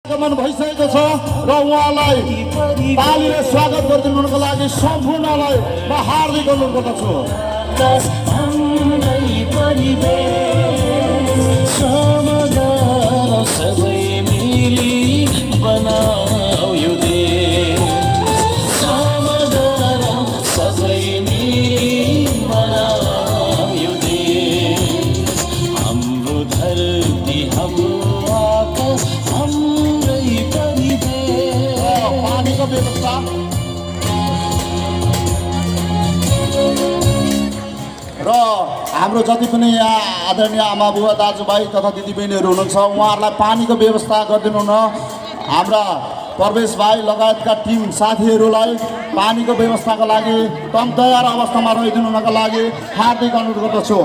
आगमन भइसकेको छ र उहाँलाई तालीले स्वागत गरिदिनुको लागि सम्पूर्णलाई म हार्दिक अनुरोध गर्दछु। सबै मिली बनाऊ यो देश, सबै मिली बनाऊ यो देश। हाम्रो धरती, हाम्रो आकाश, हाम्रै परिवेश। पानीको व्यवस्था र हाम्रो जति पनि यहाँ आदरणीय आमा बुवा दाजुभाइ तथा दिदीबहिनीहरू हुनुहुन्छ उहाँहरूलाई पानीको व्यवस्था गरिदिनु न। हाम्रा प्रवेश भाइ लगायतका टिम साथीहरूलाई पानीको व्यवस्थाको लागि तम तयार अवस्थामा रहिदिनुको लागि हार्दिक अनुरोध गर्दछु।